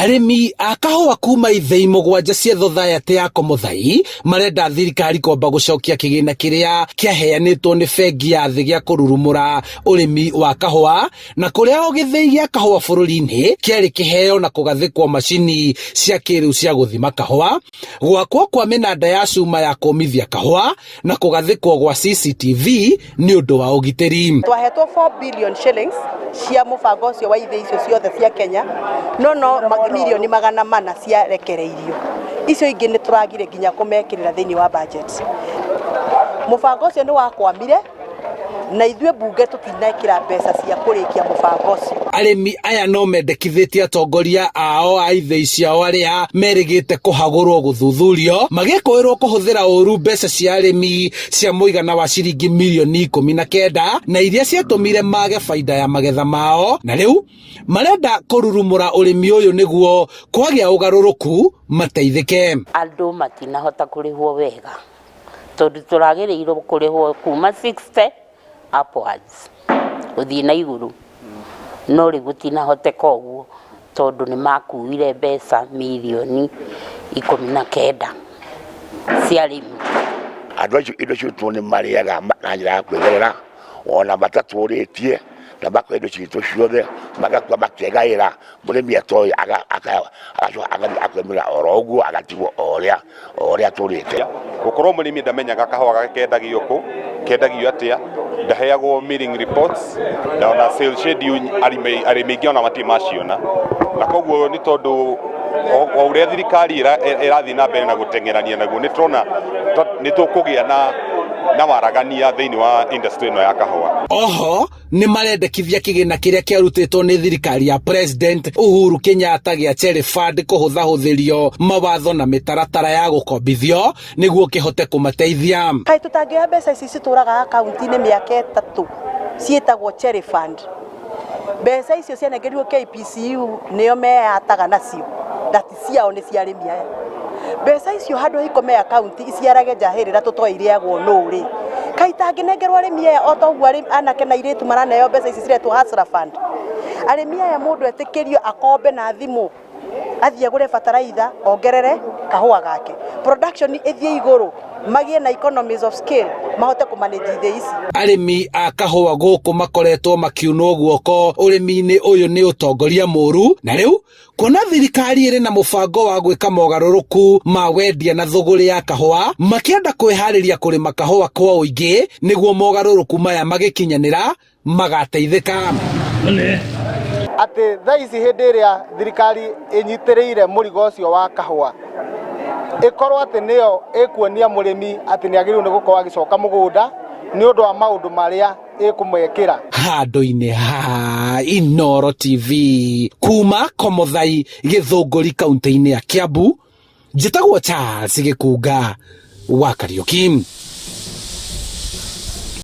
Arĩmi a kahũa kuma ithĩi mũgwanja cia thothaitĩ ya Komothai marenda thirikari kwamba gũcokia kĩgĩna kĩrĩa kĩaheanĩtwo nĩ bengi ya thĩ gĩa kũrurumũra ũrĩmi wa kahũa na kũrĩa o gĩthĩi gĩa kahũa bũrũri-inĩ kĩarĩ kĩheo na kũgathĩkwo macini cia kĩrĩu cia gũthima kahũa, gwakwo kwa mĩnanda ya cuma ya kũmithia kahũa na kũgathĩkwo gwa CCTV nĩ ũndũ wa ũgitĩri. Twahetwo 4 billion shillings cia mũbango ũcio wa ithĩ icio ciothe cia Kenya, no no mirioni 400 ciarekereirio. Icio ingĩ nĩ tũragire nginya kũmekĩrĩra thĩinĩ wa budget. Mũbango ũcio nĩ wakwamire na ithuĩ mbunge tũtinekĩra mbeca cia kũrĩkia mũbango ũcio. Arĩmi aya no mendekithĩtie atongoria ao a ithĩi ciao arĩa merĩgĩte kũhagũrwo gũthuthurio magĩkũĩrwo kũhũthĩra ũru mbeca cia arĩmi cia mũigana wa ciringi mirioni 19 na iria ciatũmire mage baida ya magetha mao, na rĩu marenda kũrurumũra ũrĩmi ũyũ nĩguo kwagĩa ũgarũrũku mateithĩke. Andũ matinahota kũrĩhwo wega tondũ tũragĩrĩirwo kũrĩhwo kuma 60 upwards gũthiĩ na igũrũ, no rĩu gũtinahoteka ũguo tondũ nĩ makuire mbeca mirioni 19 cia arĩmi. Andũ acio indo citũ nĩ marĩaga na njĩra ya kwĩgerera ona matatũrĩtie na makoya indo citũ ciothe magakua makegaĩra mũrĩmi atoĩ agacoka agathiĩ akemĩra oro ũguo agatigwo o ũrĩa o ũrĩa atũrĩte. Gũkorwo mũrĩmi ndamenyaga kahũa gake kendagio kũ, kendagio atĩa, ndaheagwo milling reports na ona sales schedule arĩmi aingĩ ona matirĩ maciona, na koguo nĩ tondũ o ũrĩa thirikari ĩrathiĩ na mbere na gũteng'erania naguo nĩ tũrona nĩ tũkũgĩa na waragania thĩinĩ wa industry ĩno ya kahũa. Oho nĩ marendekithia kĩgĩna kĩrĩa kĩarutĩtwo nĩ thirikari ya President Uhuru Kenyatta gĩa Cherry Fund kũhũthahũthĩrio mawatho na mĩtaratara ya gũkombithio nĩguo kĩhote kũmateithia. Kaĩ tũtangĩoya mbeca ici citũraga akaunti-inĩ mĩaka 3 ciĩtagwo Cherry Fund. Mbeca icio cianengerirwo KPCU nĩo meyataga nacio na ti ciao, nĩ cia arĩmi aya. Mbeca icio handũ ha ikome akaunti iciarage njahĩrĩra tũtoĩ irĩagwo nũ rĩ, kaĩ itangĩnengerwo arĩmi aya o ta ũguo anake na airĩtu maraneo mbeca ici ciretwo Hustler Fund. Arĩmi aya mũndũ etĩkĩrio akombe na thimũ athiĩ agũre bataraitha ongerere kahũa gake, production ĩthiĩ igũrũ, magĩe na economies of scale mahote kũmanage ithĩ ici. Arĩmi a kahũa gũkũ makoretwo makiunwo guoko ũrĩmi-inĩ ũyũ nĩ ũtongoria mũru, na rĩu kuona thirikari ĩrĩ na mũbango wa gwĩka mogarũrũku ma wendia na thũgũrĩ ya kahũa, makĩenda kwĩharĩria kũrĩma kahũa kwa ũingĩ nĩguo mogarũrũku maya magĩkinyanĩra magateithĩka. Atĩ thaa ici hĩndĩ ĩrĩa thirikari ĩnyitĩrĩire mũrigo ũcio wa kahũa, ĩkorwo atĩ nĩyo ĩkuonia mũrĩmi atĩ nĩ agĩrĩirwo nĩ gũkorwo agĩcoka mũgũnda nĩ ũndũ wa maũndũ marĩa ĩkũmekĩra. Handũ-inĩ ha Inooro TV kuma Komothai, Gĩthũngũri, kaunti-inĩ ya Kiambu, njĩtagwo Charles Gĩkunga wa Kariũki.